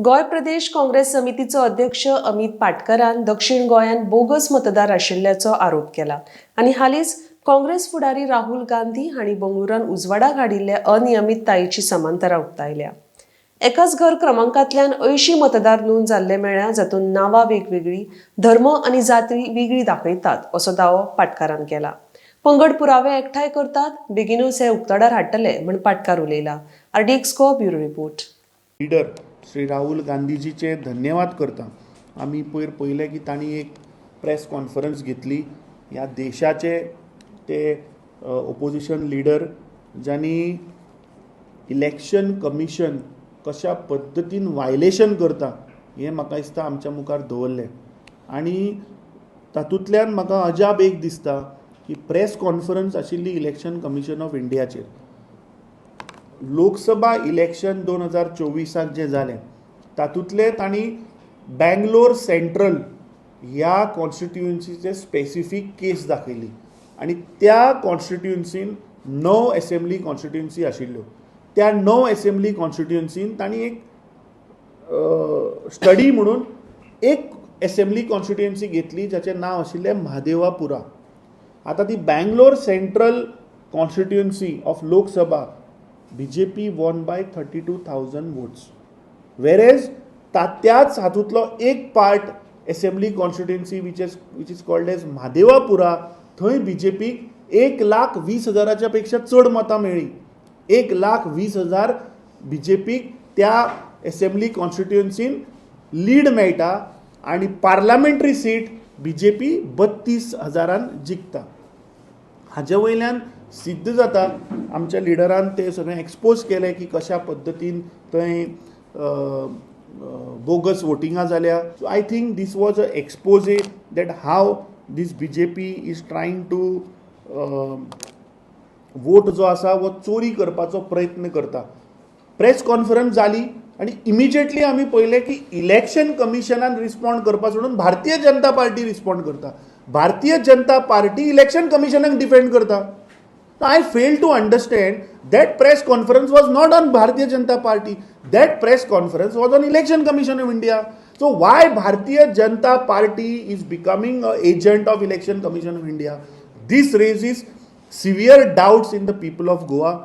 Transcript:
गोंय प्रदेश काँग्रेस समितीचो अध्यक्ष अमित पाटकरान दक्षिण गोंयांत बोगस मतदार आशिल्ल्याचो आरोप केला आनी हालींच काँग्रेस फुडारी राहुल गांधी हांणी बंगळुरान उजवाडाक हाडिल्ल्या अनियमिततायेची समांतरां उक्तायल्या. एकाच घर क्रमांकांतल्यान 80 मतदार नोंद जाल्ले मेळ्ळ्या, जातूंत नांवां वेगवेगळी, धर्म आनी जाती वेगळी दाखयतात असो दावो पाटकारान केला. पंगड पुरावे एकठांय करतात, बेगिनूच हे उक्ताडार हाडटले म्हूण पाटकार उलयला. आरडीएक्स को bureau report. Leader Shri Rahul गांधीजीचे धन्यवाद करता. आमी पयर पळयलें की तांणी एक प्रेस कॉन्फरन्स घेतली. ह्या देशाचे ते ओपोजिशन लिडर ज्यांनी इलेक्शन कमिशन कशा पद्दतीन वायलेशन करता हें म्हाका दिसता आमच्या मुखार दवरलें. आनी तातूंतल्यान म्हाका अजाप एक दिसता की प्रेस कॉन्फरन्स आशिल्ली इलेक्शन कमिशन ऑफ इंडियाचेर. लोकसभा इलेक्शन 2024 जें जालें, तातूंतलें तांणी बँगलोर सेंट्रल ह्या कॉन्स्टिट्युएन्सीचे स्पेसिफीक केस दाखयली आनी त्या कॉन्स्टिट्युएन्सीन णव एसेंब्ली कॉन्स्टिट्युएन्सी आशिल्ल्यो. त्या णव एसेंब्ली कॉन्स्टिट्युएन्सीन तांणी एक स्टडी म्हणून एक एसेंब्ली कॉन्स्टिट्युएन्सी घेतली, जाचें नांव आशिल्लें म्हादेवापुरा. आतां ती Bangalore central constituency of Lok Sabha, BJP won by 32,000 votes, whereas त्याच हातूंतलो एक part assembly constituency which is called as Mahadevapura, थंय बीजेपीक 1,20,000च्या पेक्षा चड मतां मेळ्ळीं. 1,20,000 बीजेपीक त्या एसेंब्ली कॉन्स्टिट्युएन्सीन लीड मेळटा आनी पार्लामेंटरी सीट बीजेपी 32 हजारान जिखता. हाजे वयल्यान सिद्ध जाता, आमच्या लिडरान ते सगळें एक्सपोज केलें की कशा पद्दतीन थंय बोगस वोटिंगां जाल्या. So I think this was a expose that how this BJP is trying to vote जो आसा हो चोरी करपाचो प्रयत्न करता. प्रेस कॉन्फरन्स जाली आनी इमिजिएटली आमी पळयलें की इलेक्शन कमिशनान रिस्पॉन्ड करपा सोडून भारतीय जनता पार्टी रिस्पॉन्ड करता. Bharatiya Janata party election कमिशनाक defend करता. I fail to understand that press conference was not on Bharatiya Janata Party. That press conference was on Election Commission of India. So why Bharatiya Janata Party is becoming a agent of Election Commission of India? This raises severe doubts in the people of Goa.